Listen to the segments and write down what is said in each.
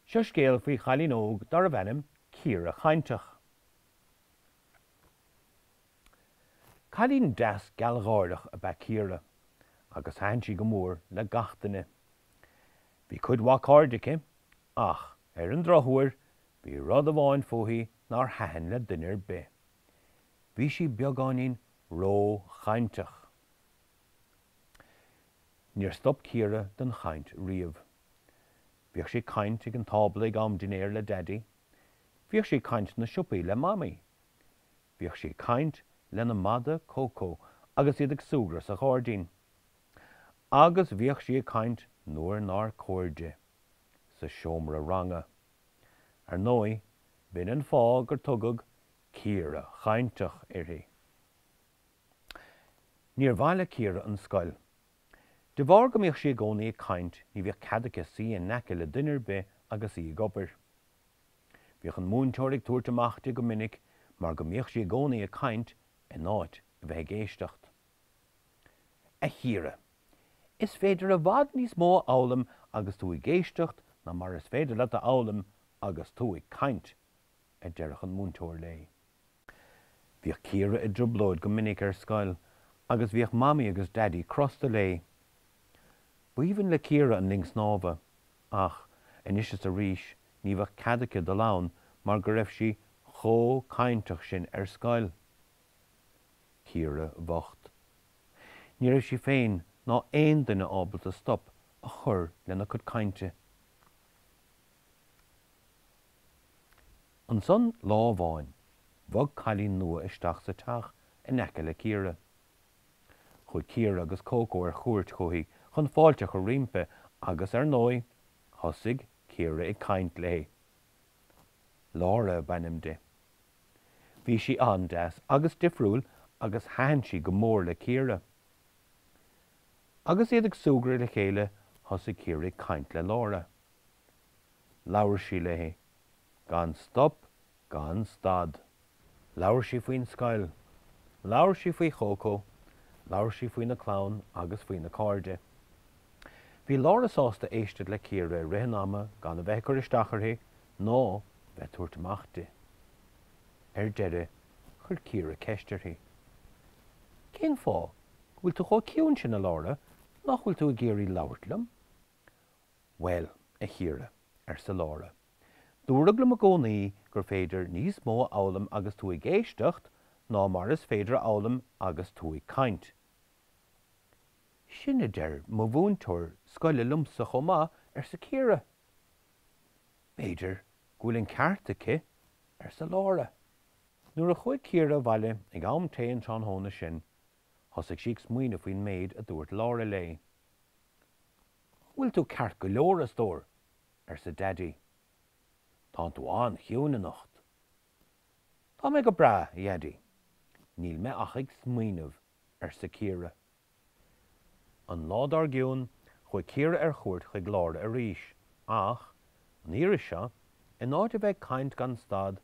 Seo scéal faoi chailín óg darbh ainm Ciara Chainteach. Cailín deas gealgháireach ab ea Ciara agus thaitin sí go mór le gach duine. Bhí cuid mhaith cairde aici ach, ar an drochuair, bhí rud amháin fúithi nár thaitin le duine ar bith. Bhí sí beagáinín ró-chainteach. Níor stop Ciara den chaint riamh. Bhíodh sí ag caint ag an tábla ag am dinnéir le Daidí. Bhíodh sí ag caint sna siopaí le Mamaí. Bhíodh sí ag caint lena mada Cócó agus iad ag súgradh sa ghairdín. Agus bhíodh sí ag caint nuair nár chóir di, sa seomra ranga. Ar ndóigh, b'in an fáth gur tugadh Ciara Chainteach uirthi. Níor mhaith le Ciara an scoil. De bharr go mbíodh sí i gcónaí ag caint ní bhíodh cead aici suí in aice le duine ar bith agus í ag obair. Bhíodh an múinteoir ag tabhairt amach di go minic mar go mbíodh sí i gcónaí ag caint in áit a bheith ag éisteacht. A Chiara, is féidir i bhfad níos mó a fhoghlaim agus tú ag éisteacht ná mar is féidir leat a fhoghlaim agus tú ag caint, a deireadh an múinteoir léi. Bhíodh Ciara i dtrioblóid go minic ar scoil agus bhíodh Mamaí agus Daidí crosta léi. B'aoibhinn le Ciara an linn snámha ach, anois is arís, ní bheadh cead aici dul ann mar go raibh sí chomh cainteach sin ar scoil. Ciara bhocht. Ní raibh sí féin ná aon duine ábalta stop a chur lena cuid cainte. Ansan lá amháin, bhog cailín nua isteach sa teach in aice le Ciara. Chuaigh Ciara agus Cócó ar chuairt chuici chun fáilte a chur roimpi agus, ar ndóigh, thosaigh Ciara ag caint léi. Laura ab ainm di. Bhí sí an-deas agus difriúil agus thaitin sí go mór le Ciara. Agus iad ag súgradh le chéile, thosaigh Ciara ag caint le Laura. Labhair sí léi. Gan stop, gan stad. Labhair sí faoin scoil. Labhair sí faoi Chócó. Labhair sí faoina clann agus faoina cairde. Bhí Laura sásta éisteacht le Ciara i rith an ama gan a bheith ag cur isteach uirthi ná bheith ag tabhairt amach di. Ar deireadh, chuir Ciara ceist uirthi. Cén fáth go bhfuil tú chomh ciúin sin, a Laura, nach bhfuil tú ag iarraidh labhairt liom? Bhuel, a Chiara, arsa Laura, dúradh liom i gcónaí gur féidir níos mó a fhoghlaim agus tú ag éisteacht ná mar is féidir a fhoghlaim agus tú ag caint. Sin a deir mo mhúinteoir scoile liomsa chomh maith, arsa Ciara. B'fhéidir go bhfuil an ceart aici, arsa Laura. Nuair a chuaigh Ciara abhaile ag am tae an tráthnóna sin, thosaigh sí ag smaoineamh faoin méid a dúirt Laura léi. An bhfuil tú ceart go leor, a stór? arsa Daidí. Tánn tú an-chiúin anocht. Tá mé go breá, a Dhaidí. Níl mé ach ag smaoineamh, arsa Ciara. An lá dár gcionn, chuaigh Ciara ar chuairt chuig Laura arís, ach, an iarraidh seo, in áit a bheith ag caint gan stad,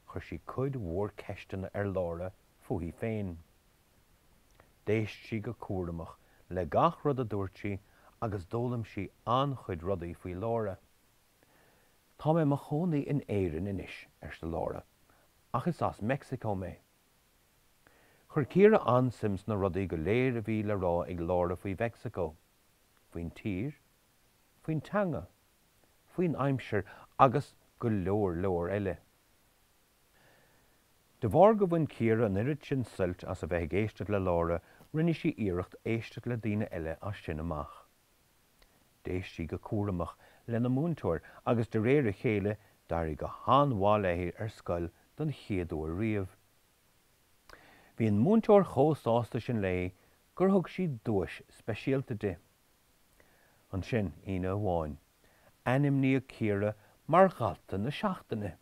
chuir sí cuid mhór ceisteanna ar Laura fúithi féin. D'éist sí go cúramach le gach rud a dúirt sí agus d'fhoghlaim sí an-chuid rudaí faoi Laura. Tá mé i mo chónaí in Éirinn anois, arsa Laura, ach is as Meicsiceo mé. Chuir Ciara an-suim sna rudaí go léir a bhí le rá ag Laura faoi Mheicsiceo, faoin tír, faoin teanga, faoin aimsir agus go leor leor eile. De bharr gur bhain Ciara an oiread sin suilt as a bheith ag éisteacht le Laura, rinne sí iarracht éisteacht le daoine eile as sin amach. D'éist sí go cúramach lena múinteoir agus de réir a chéile d'éirigh go han-mhaith léi ar scoil don chéad uair riamh. Bhí an múinteoir chomh sásta sin léi gur thug sí duais speisialta di. Ansin, Aoine amháin, ainmníodh Ciara mar Dhalta na Seachtaine!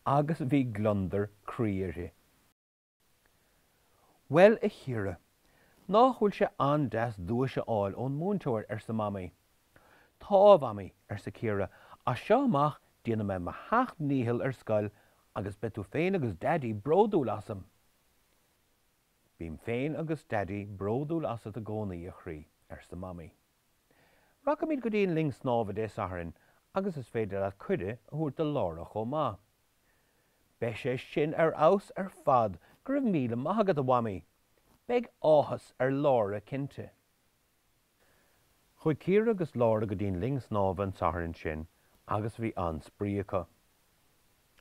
agus bhí gliondar croí uirthi. Bhuel, a Chiara, nách bhfuil sé an-deas duais a fháil ón múinteoir, arsa Mamaí. Tá, a Mhamaí, arsa Ciara, as seo amach déanfaidh mé mo sheacht ndícheall ar scoil agus beidh tú féin agus Daidí bródúil asam. Bím féin agus Daidí bródúil asat i gcónaí, a chroí, arsa Mamaí. Rachaimid go dtí an linn snámha Dé Sathairn. Agus is féidir leat cuireadh a thabhairt do Laura chomh maith. Beidh sé sin ar fheabhas ar fad! Go raibh míle maith agat, a Mhamaí! Beidh áthas ar Laura cinnte. Chuaigh Ciara agus Laura go dtí an linn snámha an Satharn sin agus bhí an-spraoi acu.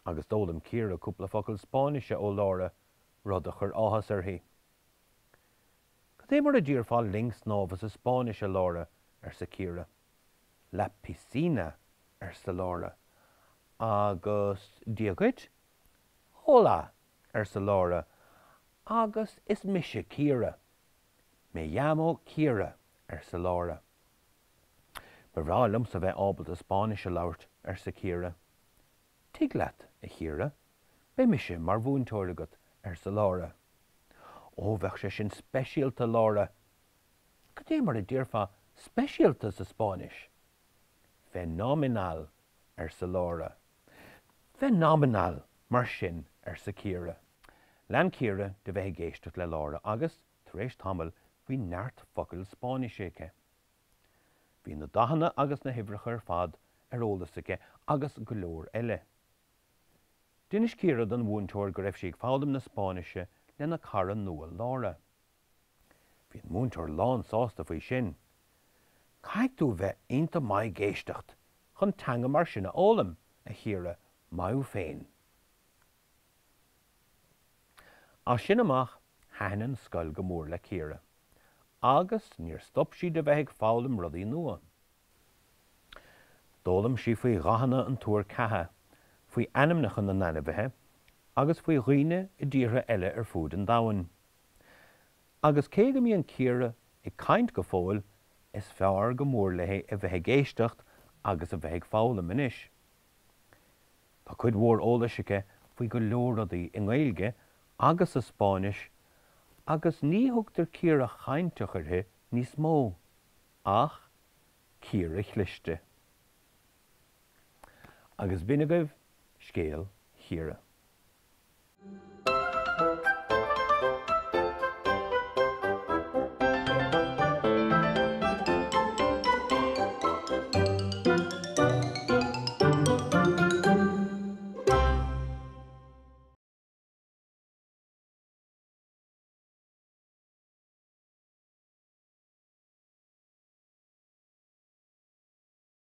Agus d'fhoghlaim Ciara cúpla focal Spáinnise ó Laura, rud a chuir áthas uirthi. Cad é mar a déarfá linn snámha sa Spáinnis, a Laura? arsa Ciara. La piscina, arsa Laura. Agus Dia dhuit? Hola, arsa Laura. Agus is mise Ciara. Me llamo Ciara, arsa Laura. Ba bhreá liomsa bheith ábalta Spáinnis a labhairt, arsa Ciara. Tig leat, a Chiara. Beidh mise mar mhúinteoir agat, arsa Laura. Ó, bheadh sé sin speisialta, Laura. Cad é mar a déarfá speisialta sa Spáinnis? Fenomenal, arsa Laura. Fenomenal, mar sin, arsa Ciara. Lean Ciara de bheith ag éisteacht le Laura agus, tar éis tamaill, bhí neart focail Spáinnise aici. Bhí na dathanna agus na huimhreacha ar fad ar eolas aici agus go leor eile. D'inis Ciara don mhúinteoir go raibh sí ag foghlaim na Spáinnise lena cara nua Laura. Bhí an múinteoir lán sásta faoi sin. Caithfidh tú a bheith iontach maith ag éisteacht chun teanga mar sin a fhoghlaim, a Chiara, maith thú féin. As sin amach, thaitin an scoil go mór le Ciara. Agus níor stop sí de bheith ag foghlaim rudaí nua. D'fhoghlaim sí faoi dhathanna an tuar ceatha, faoi ainmneacha na n-ainmhithe agus faoi dhaoine i dtíortha eile ar fuaid an domhain. Agus cé go mbíonn Ciara ag caint go fóill, is fearr go mór léi a bheith ag éisteacht agus a bheith ag foghlaim anois. Tá cuid mhór eolais aici faoi go leor rudaí i nGaeilge agus sa Spáinnis agus ní thugtar Ciara chainteach uirthi níos mó, ach Ciara Chliste. Agus b'in agaibh scéal Chiara.